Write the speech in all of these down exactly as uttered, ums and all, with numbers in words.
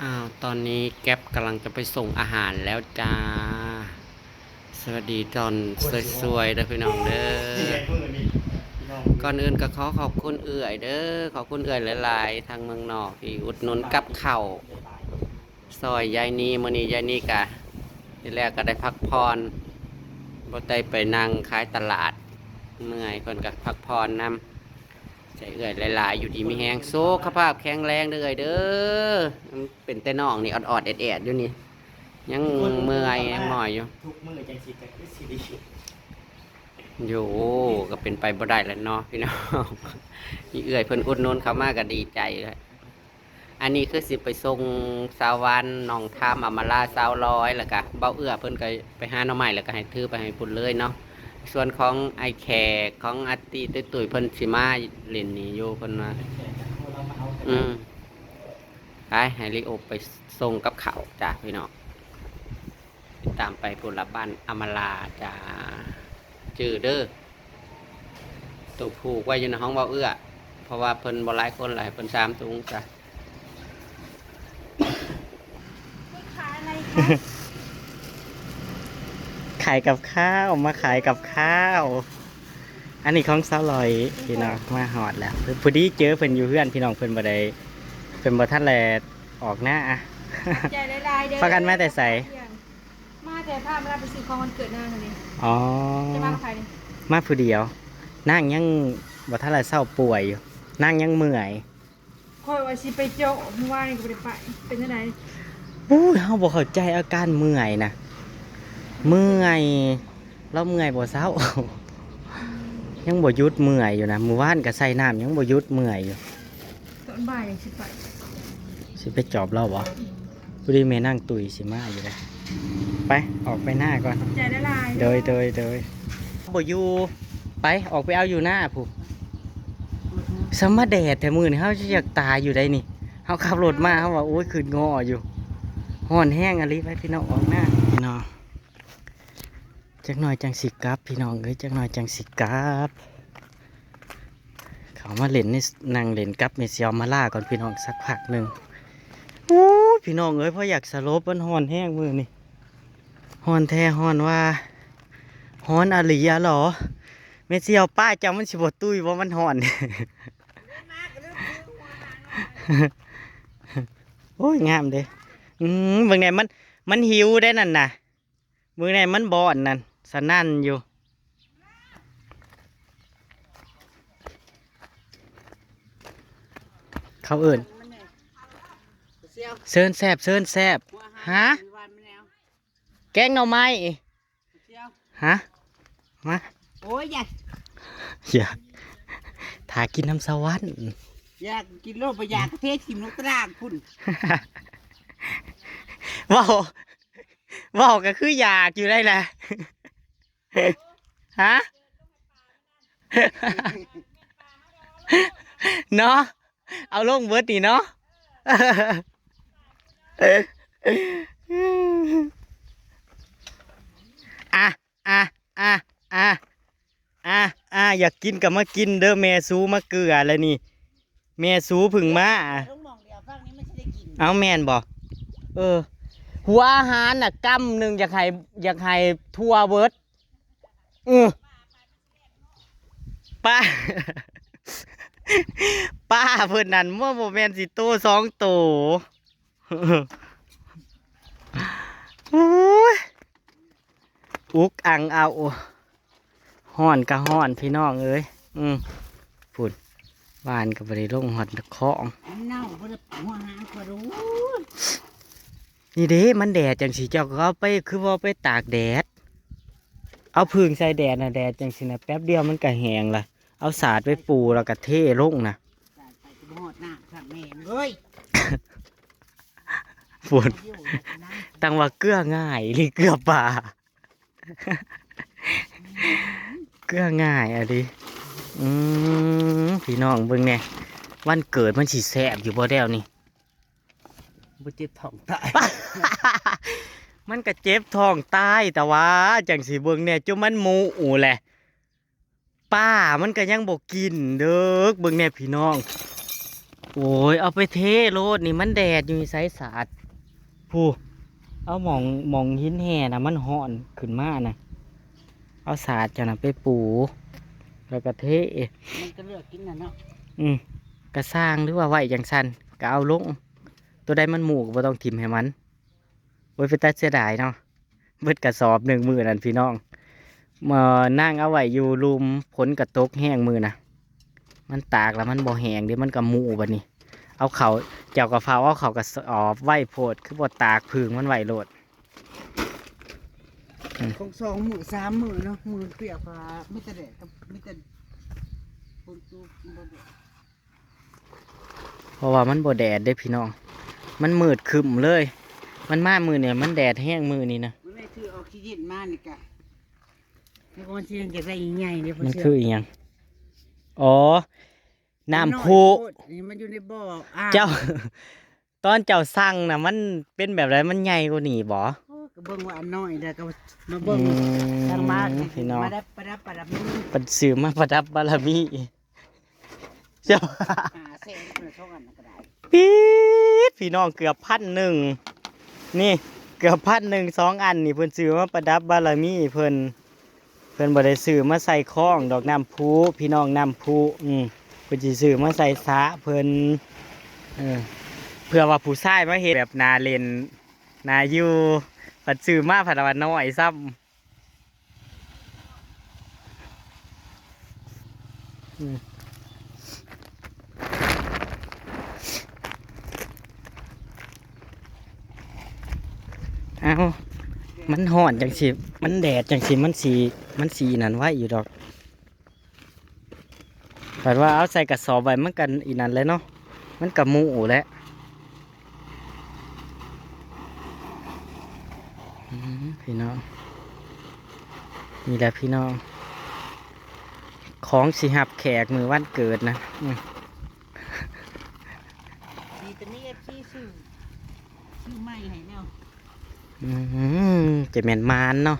อ้าว ตอนนี้แก๊ปกำลังจะไปส่งอาหารแล้วจ้า สวัสดีตอนสวยๆเด้อพี่น้องเด้อ ก่อนอื่นก็ขอขอบคุณเอื้อยเด้อ ขอบคุณเอื้อยหลายๆ ทางเมืองนอกที่อุดหนุนกับข้าวซอยยายนี มื้อนี้ยายนีกะ ทีแรกก็ได้พักผ่อน บ่ได้ไปนั่งขายตลาด เมื่อย เพิ่นก็พักผ่อนนำ ใจเอื้อยหลายๆ อยู่ดีมีแฮง สุขภาพแข็งแรงเด้อเอื้อยเด้อ มันเป็นแต่น้องนี่ออดๆแอดๆอยู่นี่ ยังเมื่อยยังหมอยอยู่ ทุกมื้อจังสิก็คือสิดี อยู่ ก็เป็นไปบ่ได้แล้วเนาะพี่น้อง มีเอื้อยเพิ่นอุดหนุนเข้ามาก็ดีใจแล้ว อันนี้คือสิไปส่งสาววัน น้องทาม อำมาลา สาวลอย แล้วก็เบาเอื้อเพิ่นก็ไปหาหน่อไม้แล้วก็ให้ถือไปให้พุ่นเลยเนาะ ส่วนของอ้ายแขก ของอาตี้ตุ้ยๆ เพิ่นสิมาเล่นนี่อยู่ เพิ่นว่า อืม ไป ให้ลีโอไปส่งกับข้าวจ้ะพี่น้อง ติดตามไปพุ่นละ บ้านอำมาลาจ้า จื้อเด้อ ตัวผูกไว้อยู่ในห้องเบาเอื้อ เพราะว่าเพิ่นบ่หลายคนหลาย เพิ่นสามถุงจ้ะ ขายอะไรคะ ขายกับข้าว มาขายกับข้าว อันนี้ของสาวลอยพี่น้อง มาฮอดแล้ว พอดีเจอเพิ่นอยู่เฮือนพี่น้อง เพิ่นบ่ได้ เพิ่นบ่ทันแลออกหน้าอะ ใจหลายๆเด้อ พากันมาแต่ไส มาแต่พามารับไปซื้อของวันเกิดนางนี่ อ๋อ จะมากับใครนี่ มาผู้เดียว นางยังบ่ทันละเซาป่วยอยู่ นางยังเมื่อย ข้อยว่าสิไปเจาะเมื่อวานนี่ก็บ่ได้ไป เป็นจั่งใด อุ้ย เฮาบ่เข้าใจอาการเมื่อยนะ เมื่อย ลาวเมื่อยบ่เซา ยังบ่หยุดเมื่อยอยู่นะ มื้อวานก็ใส่น้ำยังบ่หยุดเมื่อยอยู่ ตอนบ่ายยังสิไป สิไปจอบลาวบ่ พอดีแม่นางตุ้ยสิมาอยู่เลย ไป ออกไปหน้าก่อน ขอบใจหลายๆ โดย โดย โดย บ่อยู่ ไป ออกไปเอาอยู่หน้าผู้น สำมาแดดแท้มื้อนี้ เฮาจะอยากตายอยู่ได้นี่ เฮาขับรถมา เฮาว่า โอ้ย ขึ้นงออยู่ ฮ้อนแฮงอะลี ไปพี่น้อง ออกหน้า พี่น้อง จักหน่อยจังสิกลับ พี่น้องเอ้ย จักหน่อยจังสิกลับ เขามาเล่นนี่ นั่งเล่นกับแม่เสี่ยวมาล่าก่อนพี่น้อง สักพักหนึ่ง โอ้ย พี่น้องเอ้ย พออยากสลบ มันฮ้อนแฮงมื้อนี้ ฮ้อนแท้ฮ้อนว่า ฮ้อนอะลีอะหรอ แม่เสี่ยว ป้าเจ้ามันสิบ่ตุ้ยบ่ มันฮ้อน โอ้ย งามเด้ อืม เบิ่งแหน่ มัน มันหิวได้นั่นน่ะ เบิ่งแหน่ มันบ่อนนั่น สนั่นอยู่ เขาเอิ้น เสี่ยว เซินแซบ เซินแซบ หัวอาหาร ฮะ หรือวันแมว แกงหน่อไม้ เสี่ยว ฮะ มา โอ้ย อย่า อย่า ถ้ากินน้ำสวรรค์ อยากกินโลด บ่อยากเทถิ่มลงตารางพุ่น เว้า เว้าก็คืออยากอยู่ได้แหละ ฮะ เนาะ เอาลงเบิดนี่เนาะ อ่ะ อ่ะ อ่ะ อ่ะ อ่ะ อ่ะ อยากกินก็มากินเด้อ แม่สูมาเกลือแล้วนี่ แม่สูเพิ่งมา ลงหม่องเดียว ฝั่งนี้มันสิได้กิน เอาแม่นบ่ เออ หัวอาหารน่ะ กำหนึ่งอยากให้ อยากให้ทั่วเบิด เออ ป้า ป้าเพิ่นนั่น บ่ บ่แม่นสิโตสองโต โอ้ย อุกอังเอา ฮ้อนก็ฮ้อนพี่น้องเอ้ย อืม พุ่น บ้านก็บ่ได้ลงฮอดคลอง มันเน่าบ่ได้หัวหางกระดูก นี่เด้ มันแดดจังสิ เจ้าก็เอาไป คือว่าไปตากแดด เอาผึ้งใส่แดดน่ะ แดดจังสินะ แป๊บเดียวมันก็แห้งละ เอาสาดไปปูแล้วก็เทลงนะ สาดไปก็บ่ฮอดน้ำค่ะแม่เอ้ย ฝน อยู่นะ ตั้งว่าเกลือง่ายหรือเกลือป่า เกลือง่ายอะดิ อืม พี่น้องเบิ่งแหน่ วันเกิดมันสิแซ่บอยู่บ่แล้วนี่ บ่เจ็บท้องตาย มันก็เจ็บท้องตาย แต่ว่าจังสิเบิ่งแหน่ จุมันหมูแหละ ป้ามันก็ยังบ่กินเด้อ เบิ่งแหน่พี่น้อง โอ้ย เอาไปเทโลดนี่ มันแดดอยู่ ไสสาด ผู้ เอาหม่อง หม่องหินแห่น่ะ มันฮ้อนขึ้นมาน่ะ เอาสาดเจ้าน่ะไปปู แล้วก็เท มันก็เลือกกินน่ะเนาะ อืม กะซ่าง หรือว่าไว้จั่งซั้น ก็เอาลง ตัวใดมันหมู่ก็บ่ต้องถิ่มให้มัน โอ้ย เป็นตาเสียดายเนาะ เบิดกระสอบหนึ่งมื้อนั้นพี่น้อง เอ่อ นางเอาไว้อยู่ลุ่ม ฝนก็ตกแฮงมื้อน่ะ มันตากแล้วมันบ่แห้งเด้ มันก็หมู่บัดนี้ เอาเข้า เจ้าก็ฟ้าวเอาเข้ากระสอบไว้โพด คือบ่ตากผึ้งมันไว้โลด อืม ของสองมื้อสามมื้อเนาะ มื้อเปียกก็มีแต่แดดกับมีแต่ฝนตก บ่แดด เพราะว่ามันบ่แดดเด้พี่น้อง มันมืดครึ้มเลย มันมามื้อเนี่ยมันแดดแฮงมื้อนี้นะ มันได้ถือออกซิเจนมานี่กะ แล้วก็มันสิยังจะได้อีหยังเนี่ย มันคืออีหยัง อ๋อ น้ำพุ น้อยโพดนี่มันอยู่ในบ่ออ่าง เจ้า ตอนเจ้าสั่งน่ะ มันเป็นแบบใด มันใหญ่กว่านี้บ่ โอ้ ก็เบิ่งว่าอันน้อย แล้วก็มาเบิ่ง อืม สั่งมา พี่น้อง ประดับ ประดับ ประดับ เพิ่นซื้อมาประดับบารมี เจ้า ห้าแสน คนละสองอันก็ได้ ปี๊ด พี่น้อง เกือบพันหนึ่ง นี่ เกือบพันหนึ่ง สองอันนี่ เพิ่นซื้อมาประดับบารมีเพิ่น เพิ่นบ่ได้ซื้อมาใส่คลองดอก น้ำพุ พี่น้อง น้ำพุ อืม เพิ่นสิซื้อมาใส่สระเพิ่น เออ เพื่อว่าผู้ชายมาเฮ็ดแบบน่าเล่น น่าอยู่ ผัดซื้อมาผัดว่าน้อยซ้ำ อืม เอ้า มันฮ้อนจั่งซี้ มันแดดจั่งซี้ มันสิ มันสินั่นไว้อยู่ดอก แต่ว่าเอาใส่กระสอบไว้ มันก็อีนั่นแหละเนาะ มันก็หมู่แหละ อืม พี่น้อง นี่แหละพี่น้อง ของสิฮับแขกมื้อวันเกิดนะ อืม ดีแต่มี เอฟซี ซื้อ ซื้อใหม่ให้แล้ว อืม จะแม่นหมานเนาะ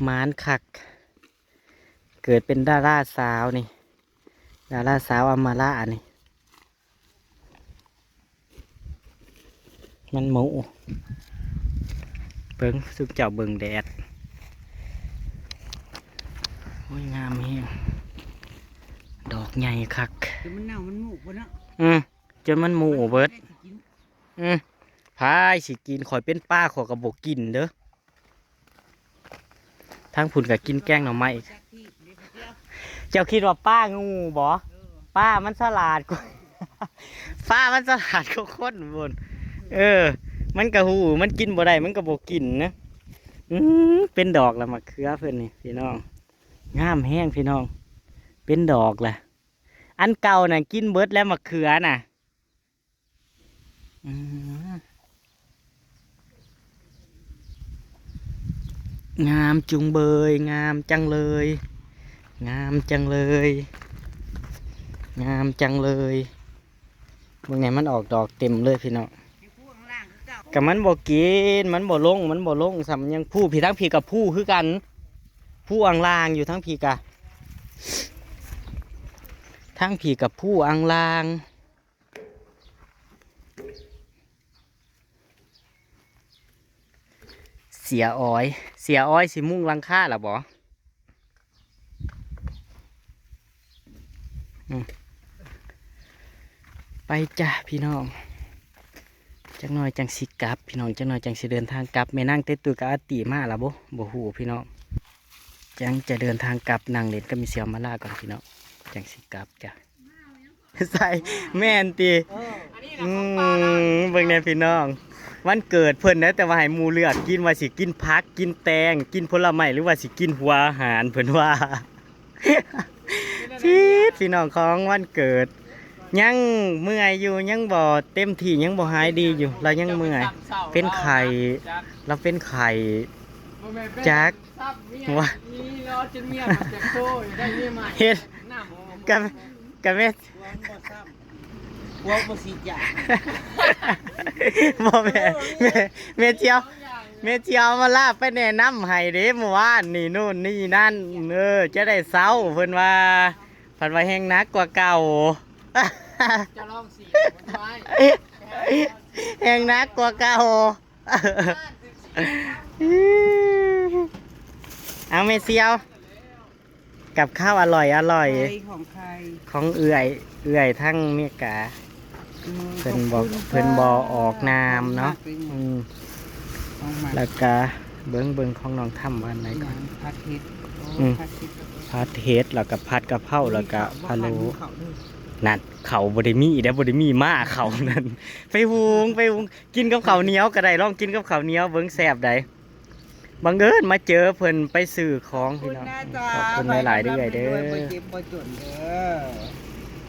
หมานคัก เกิดเป็นดาราสาวนี่ ดาราสาวอำมาลานี่ มันหมู่ เบิ่ง ซุมเจ้าเบิ่งแดด โอ้ย งามแฮง ดอกใหญ่คัก จนมันเน่ามันหมู่พุ้นเนาะ อืม จนมันหมู่เบิด อืม พายสิกิน ข่อยเป็นปลา ข่อยก็บ่กินเด้อ ทางพุ้นก็กินแกงหน่อไม้ เจ้าคิดว่าปลางูบ่ ปลามันฉลาดกว่า ปลามันฉลาดกว่าคนพุ้น เออ มันก็ฮู้ มันกินบ่ได้ มันก็บ่กินนะ อืม เป็นดอกละมะเขือเพิ่นนี่พี่น้อง งามแฮงพี่น้อง เป็นดอกละ อันเก่าน่ะกินเบิดแล้วมะเขือน่ะ อืม งามจุงเบย งามจังเลย งามจังเลย งามจังเลย เบิ่งแหน่ มันออกดอกเต็มเลยพี่น้อง ก็มันบ่กิน มันบ่ลง มันบ่ลง ซ้ำยังผู้ พี้ทางพี้กับผู้คือกัน ผู้อ่างลางอยู่ทางพี้กะ ทางพี้กับผู้อ่างลาง เสียอ้อย เสียอ้อยสิมุงหลังคาล่ะบ่ อืม ไปจ้ะพี่น้อง จักหน่อยจังสิกลับ พี่น้อง จักหน่อยจังสิเดินทางกลับ แม่นางเต็ดตุยกับอาติมาล่ะบ่ บ่ฮู้พี่น้อง จังจะเดินทางกลับ นั่งเล่นกับแม่เสี่ยวมาลาก่อนพี่น้อง จังสิกลับจ้ะ ใส่แม่นติ เออ อืม เบิ่งแหน่พี่น้อง วันเกิดเพิ่นนะ แต่ว่าให้หมู่เลือกกิน ว่าสิกินผัก กินแตง กินผลไม้ หรือว่าสิกินหัวอาหาร เพิ่นว่า พีดพี่น้อง ของวันเกิด ยังเมื่อยอยู่ ยังบ่เต็มที่ ยังบ่หายดีอยู่ เรายังเมื่อย เป็นไข้ เราเป็นไข้ บ่แม่นเป็น จัก ซ้ำเมีย ว่า มีรอจนเมียมันจะโซ่อยู่ได้เมียใหม่ เฮ็ด น้ำหอม กับ กับแม่ พวกบ่ซ้ำ พวกบ่สิจ่าย บ่แม่ แม่ แม่เจียว แม่เจียวมาลาบไปแนะนำให้เด้เมื่อวานนี่ นู่นนี่นั่น เออ จะได้เซา เพิ่นว่า เพิ่นว่าแฮงหนักกว่าเก่า จะลองสีไว้ แฮงหนักกว่าเก่า เอาแม่เสี่ยว กับข้าวอร่อยอร่อย ใครของใคร ของเอื้อย เอื้อยทั้งเมกา อืม เพิ่นบอก ขอบคุณ เพิ่นบ่ออกนามเนาะ ค่ะ อืม ของมัน แล้วก็เบิ่ง เบิ่งของน้องทำว่าอันไหนก่อน ผัดเห็ด โอ้ อืม ผัดเห็ด ผัดเห็ด แล้วก็ผัดกะเพรา แล้วก็พะโล้ มีข้าว มีข้าวด้วย นั่น เขาบ่ได้มีเด้อ บ่ได้มีมาเขานั่น ไปหุง ไปหุง กินกับข้าวเหนียวก็ได้ ลองกินกับข้าวเหนียวเบิ่งแซ่บใด บังเอิญมาเจอเพิ่นไปซื้อของพี่น้อง ขอบคุณนะจ๊ะ ขอบคุณหลายๆเด้อ ไปร่ำรวย เด้อ บ่เจ็บบ่จนเด้อ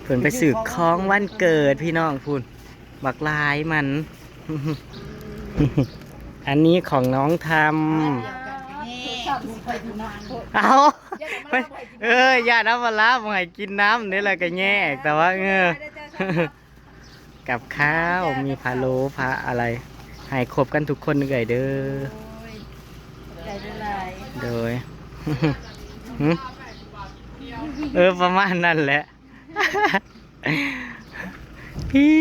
เพิ่นไปซื้อของวันเกิดพี่น้องพู้น บักหลายมัน อันนี้ของน้องทำ เอา เอ้ย ย่านเอามาลาบ่ให้กินน้ำนี่แหละก็แยก แต่ว่า เออ กับข้าว มีพะโล้ พะอะไร ให้ครบกันทุกคนเอื้อยเด้อ โดย ใจละลาย โดย หึ เออ ประมาณนั้นแหละ ปี๊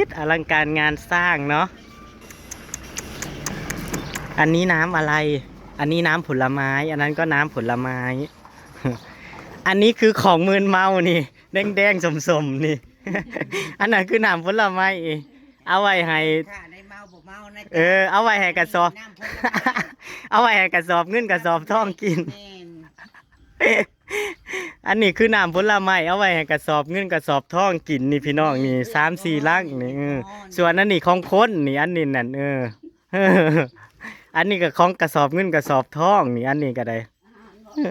ด อลังการงานสร้างเนาะ อันนี้น้ำอะไร อันนี้น้ำผลไม้ อันนั้นก็น้ำผลไม้ อันนี้คือของมึนเมานี่ แดงๆส้มๆนี่ อันนั้นคือน้ำผลไม้ เอาไว้ให้ ค่ะ ได้เมาบ่เมานะจ๊ะ เออ เอาไว้ให้กระสอบ น้ำผลไม้ เอาไว้ให้กระสอบเงินกระสอบทองกิน แม่น อันนี้คือน้ำผลไม้ เอาไว้ให้กระสอบเงินกระสอบทองกินนี่พี่น้องนี่ สามสี่ลังนี่ เออ ส่วนอันนี้ของคนนี่ อันนี้นั่น เออ อันนี้ก็ของกระสอบเงินกระสอบทองนี่ อันนี้ก็ได้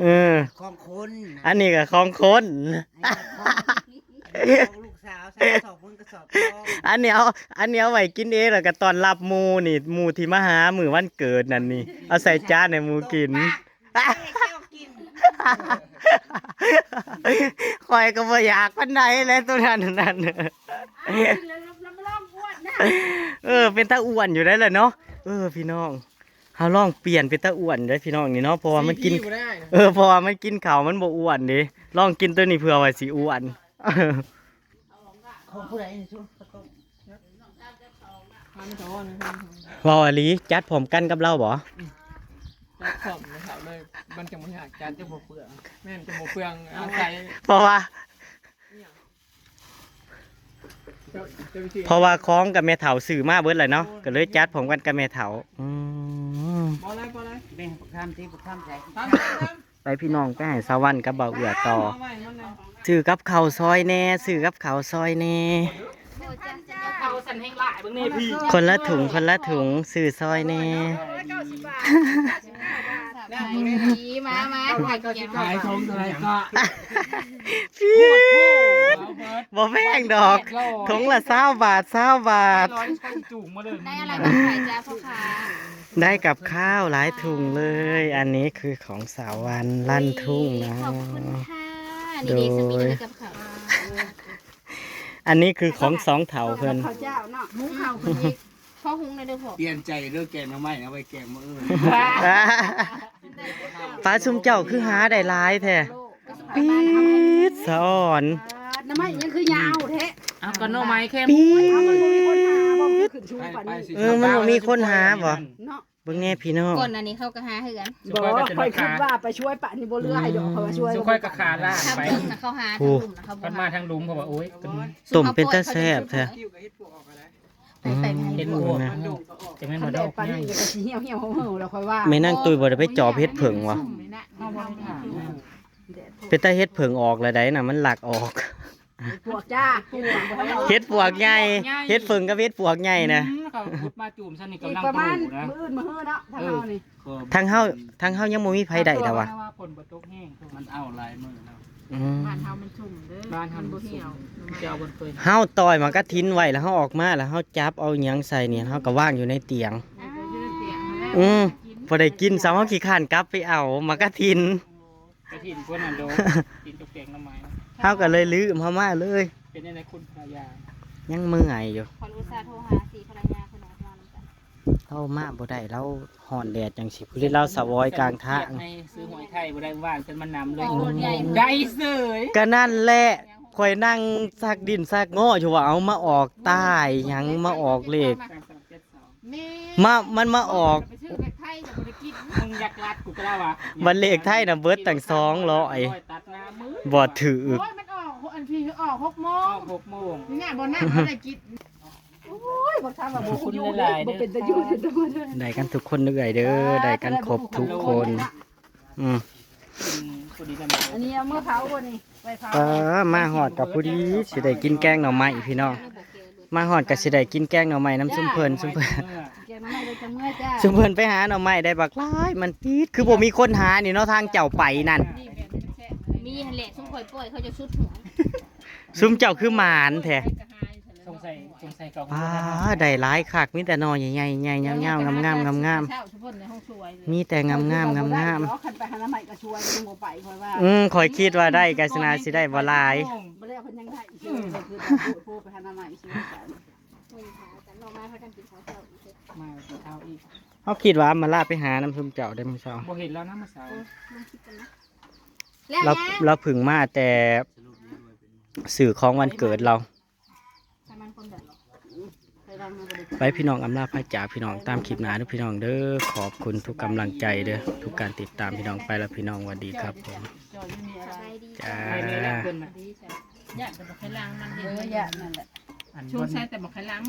เออ ของคนนะ อันนี้ก็ของคน อันนี้ก็ของ ของลูกสาว ใส่กระสอบเงินกระสอบทอง อันนี้เอา อันนี้เอาไว้กินเอง แล้วก็ต้อนรับหมู่นี่ หมู่ที่มาหามื้อวันเกิดนั่นนี่ เอาใส่จานให้หมู่กิน ตบปาก ให้เจ้ากิน ข้อยก็บ่อยากปานใดแหละตัวนั้นนั่น อ้าว กินแล้วรับรองอ้วนนะ เออ เป็นตาอ้วนอยู่ได้แหละเนาะ เออ พี่น้อง เฮาลองเปลี่ยนเป็นตาอ้วนเด้อพี่น้องนี่เนาะ เพราะว่ามันกิน ซีพีบ่ได้นะ เออ เพราะว่ามันกินข้าวมันบ่อ้วนเด้ ลองกินตัวนี้เผื่อว่าสิอ้วน ของผู้ใดนี่ซุ มันจะอ่อนนะ เว้าอีหลี จัดพร้อมกันกับเราบ่ จัดพร้อมนะครับเลย มันจะบ่ยาก จัดจะบ่เปลือง แม่นจะบ่เปลือง เอาใส่ เพราะว่า เจ้า เจ้าวิธี เพราะว่าของกับแม่เฒ่าซื้อมาเบิดแล้วเนาะ ก็เลยจัดพร้อมกันกับแม่เฒ่า อืม บ่เลย บ่เลย แบ่งบักคำสิ บักคำใส่ ทำ ทำ ไปพี่น้อง ไปให้สาวรรค์กับบ่าวเอื้อต่อ เอาไว้มันเลย ซื้อกับข้าวซอยแหน่ ซื้อกับข้าวซอยแหน่ เขาสั่นแห่งหลายเบิ่งนี่พี่ คนละถุง คนละถุง ซื้อซอยแหน่ เก้าสิบบาท มา มา ผักเขียว ขายของเท่าไหร่ก็ พี๊ด บ่แพงดอก ถุงละซาวบาท ซาวบาท ร้อย เขาสิจูงมาเลย ได้อะไรมาขายจ้าพ่อค้า ได้กับข้าวหลายถุงเลย อันนี้คือของสาวรรค์ลั่นทุ่งนะ ขอบคุณค่ะ นี่เด็กสปีด โดย นี่กับข้าว อันนี้คือของสองเฒ่าเพิ่น ข้าวเจ้าเนาะ หุงข้าวเพิ่นอีก พ่อหุงเลยเด้อพ่อ เปลี่ยนใจเด้อ แกงหน่อไม้นะ ไว้แกงมื้ออื่น ปลาซุมเจ้าคือหาได้หลายแท้ ปี๊ดสะออน หน่อไม้ยังคือยาวแท้ เอาก็หน่อไม้แค่ ปี๊ด เอามันบ่มีคนหาบ่ มันคือขึ้นสูงปานนี้ ไป ไปสิ เออ มันบ่มีคนหาบ่ เนาะ เบิ่งแน่พี่น้อง ก่อนอันนี้เขาก็หาเฮือน บ่ ข้อยคิดว่าไปช่วยปะนี่บ่เหลือให้ดอก ข้อยว่าช่วย ซุมข้อยก็ขาลากไป ทางลุ่มนะเขาหา โอ้ ทางลุ่มนะเขาบ่ มันมา หา ทางลุ่มเขาว่า โอ้ย ต้มเป็นตาแซ่บแท้ ไป ไป อืม เห็ดปวก นะ จะแม่น คัน บ่ แด ดอ ด ก ปานนี้ ใหญ่ ก็สิเหี่ยวๆเหี่ยวๆแล้วค่อยว่า แม่นางตุ้ยบ่ได้ไปจอบเห็ดเผิงวะ เอาบ่ได้ถาม เป็นตาเห็ดเผิงออกแล้วใดน่ะ มันหลักออก ปวกจ้า เห็ดปวกใหญ่ เห็ดเผิงกับเห็ดปวกใหญ่นะ อืม เขาขุดมาจุ่มซะนี่ อีก กำลัง ประมาณ ปลูกนะ มื้ออื่นมื้อฮื้อเนาะ ทางเฮานี่ ทางเฮา ทางเฮายังบ่มีไผได้แต่ว่า ฝนบ่ตกแห้ง มันเอาหลายมื้อแล้ว อืม บ้านเฮามันชุ่มเด้อ บ้านเฮามันบ่เหี่ยว มันบ่เหี่ยว เจ้าบ่เคย เฮาต่อยหมากกะถินไว้แล้วเฮาออกมาแล้วเฮาจับเอาหยังใส่เนี่ย เฮาก็วางอยู่ในเตียง อ่า อืม พอได้กินซ้ำเฮาขี้คร้านกลับไปเอาหมากกะถิน กะถินพวกนั้นโดน กินกับแกงหน่อไม้ เฮาก็เลยลืมเฮามาเลย เป็นอะไรคุณภรรยา ยังเมื่อยอยู่ ขออุตส่าห์โทรหาสีภรรยาคนนั้นมาแล้วกัน โทรมาบ่ได้ ลาวฮ้อนแดดจังสิ ผู้ใดลาวสะวอยกลางทาง ให้ซื้อหอยไทยบ่ได้ ว่างจนมันนำเลย โอ้ ได้เสย ก็นั่นแหละ ข่อยนั่งซักดินซักงออยู่ว่าเอามาออกตายหยังมาออกเลข แม่ มามันมาออก ไปซื้อไปไพ่จะบ่ได้กิน มึงอยากรัดกูก็ได้วะ บันเลขไทยน่ะเบิดตั้งสองร้อย ตัดหน้ามือ บ่ถือ โอ้ยมันออกอันพี่ออกหกโม อง อกหกโมง นี่น่ะบ่นั่งบ่ได้กิน โอ้ยบ่ทำว่าบ่คุณอยู่เลยบ่เป็นตาอยู่เด้อ ได้กันทุกคนเด้อเอื้อยเด้อได้กันครบทุกคน อืม อืมพอดีกันหมด อันนี้เอาเมื่อเผาบ่นี่ไปเผา เออมาฮอดกับผู้ดีสิได้กินแกงหน่อไม้พี่น้อง มาฮอดก็สิได้กินแกงหน่อไม้น้ำซุมเพิ่นซุมเพิ่น แกงหน่อไม้ได้จังเมื่อจ้า ซุมเพิ่นไปหาหน่อไม้ได้บักหลายมันติดคือบ่มีคนหานี่เนาะทางเจ้าไปนั่น มีหั่นแหละซุมข่อยปล่อยเขาจะสุดหัว ซุมเจ้าคือหมานแท้ สงสัยสงสัยเขา ป้าได้หลายคักมีแต่หน่อใหญ่ๆใหญ่ๆยาวๆงามๆงาม เช้าทุกคนในห้องสวย ๆมีแต่งามๆงามๆ เอาคันไปหาหน่อไม้ก็ช่วยยังบ่ไปเพราะว่า อืมข่อยคิดว่าได้กาสนาสิได้บ่หลาย บ่แล้วเพิ่นยังได้อีกคือคือผู้ไปหาหน่อไม้อีก หน่อไม้พากันกินข้าวเช้าอีก มาเช้าอีก เฮาคิดว่ามาลาไปหาน้ำซุมเจ้าได้มื้อเช้า บ่เห็นแล้วนะมื้อเช้า แล้ว เรา นะ เราเพิ่งมาแต่ซื้อของวันเกิดเรา ประมาณคนเดียวหรอ ไปพี่น้องอำลาพระจากพี่น้องตามคลิปหน้าเด้อพี่น้องเด้อขอบคุณทุกกำลังใจเด้อทุกการติดตามพี่น้องไปแล้วพี่น้องสวัสดีครับผม จอยไม่มีอะไร จ้า ไปเลยนะเพิ่นน่ะ อยากจะบอกให้ล้างมันเอออยากนั่นแหละ อัน ช่วงใช้แต่บอกให้ล้าง